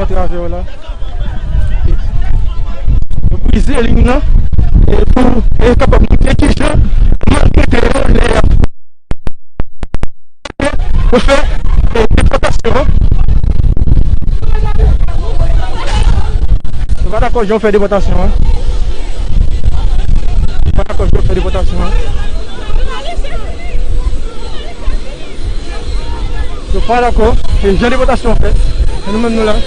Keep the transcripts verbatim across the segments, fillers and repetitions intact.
atravè la. Yo brize liy nan e pou e kapab montre kijan maltrete yo lè y ap yo fè e, depòtasyon an. Yo pa dakò jan yo fè depòtasyon an. Yo pa dakò jan yo fè depòtasyon an. Yo pa dakò e jan depòtasyon an fèt. E nou menm nou la.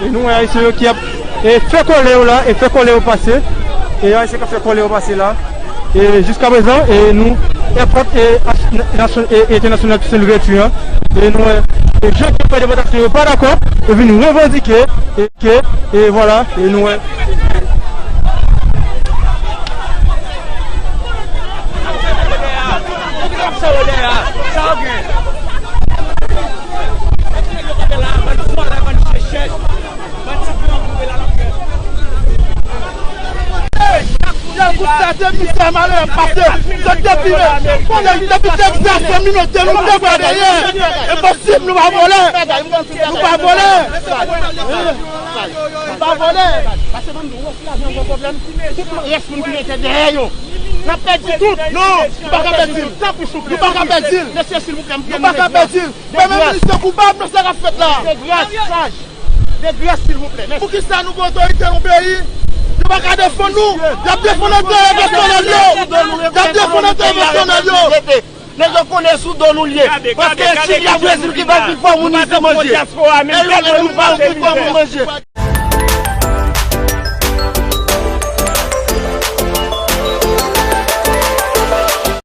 E nou wè ayisyen yo ki ap e fè kole yo la, e fè kole yo pase. E ayisyen k ap fè kole yo pase la. E jiska prezan, e nou, èpòt e, e entènasyonal Toussaint Louverture an. E nou, e, e jan k ap fè depòtasyon yo pa dakò, yo vin revandike, e ke, e vwala, e nou wè. Yo, kout sa te mizè malè pase. Zòt depi, konnen depi Texas, fè minote nou te vwa dèyè. Enposib, nou pa vòlè. Nou pa vòlè. Nou pa vòlè. Pase ban nou, wè si la gen yon pwoblèm. Tout rès moun ki rete dèyè yo. N ap pèdi tout. Non, nou pa ka pèdi l. Tanpri, souple. Nou pa ka pèdi l. Mesye, silvouplè, m Nou pa ka pèdi l. Premye minis yo koupab nan sa k ap fèt la. De grâce, saj. De grâce, silvouplè. Mèsi. Poukisa nou gen otorite nan peyi? Yo pa ka defann nou. Y ap defann enterè pèsonèl yo. Y ap defann enterè pèsonèl yo. Nèg yo konnen sou do nou l ye. Paske si y ap rezil ki pa pi fò moun isit manje. E yo menm nou pa pi fò moun manje.